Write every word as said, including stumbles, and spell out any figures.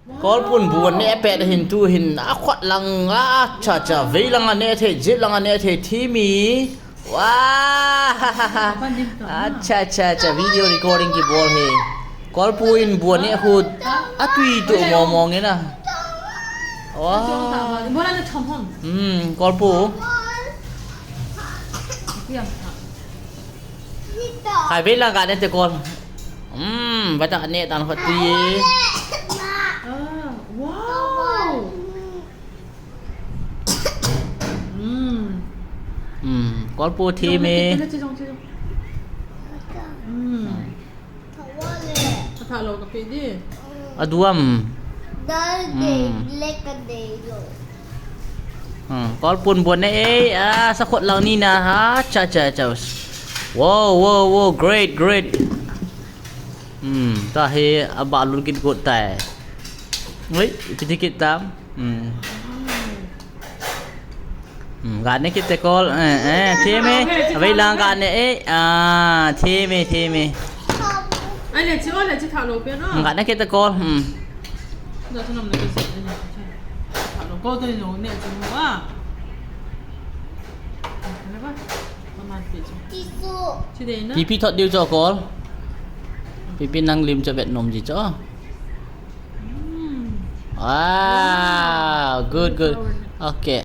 Kolpun bu aneh pet hin tu hin a khut lang a cha cha vei lang aneh thei, jep lang aneh thei thimi. Wah. Acha cha cha video recording kibol hi. Kolpu in bu aneh khu atui tu mo mo nge na. Wah. Hmm, Kolpu. Khai vei lang ka aneh te Kol. Hmm, bata aneh dan khat tui. Ah, wow. Hmm. Hmm, Kolpu thim e. Hmm. Atha lo ka pe di. Aduam. Hmm. Hmm, Kolpun bu aneh e, a, sa khut lang ni na ha, cha cha cha. Wow, wow, wow, great, great. Hmm, ta hi a ba lul kit got tai. Oi, ipi ti kit tam. Hmm. Hmm, ga aneh kit te Kol, eh, eh, thim e, avei lang ga aneh e, ah, thim e, thim e. Ai le, chi o le, chi tha lo pe no. Hmm, ga aneh kit te Kol, hmm. Da tu nam le ke se, ai le, chi tha lo, ko to no ne chi mo a. Ai le ba, ma ma pe chi. Chi de na. Pipi thot diu cho Kol. Pipi nang lim cho vet nom ji cho. Hmm. Wow, good, good. Okay.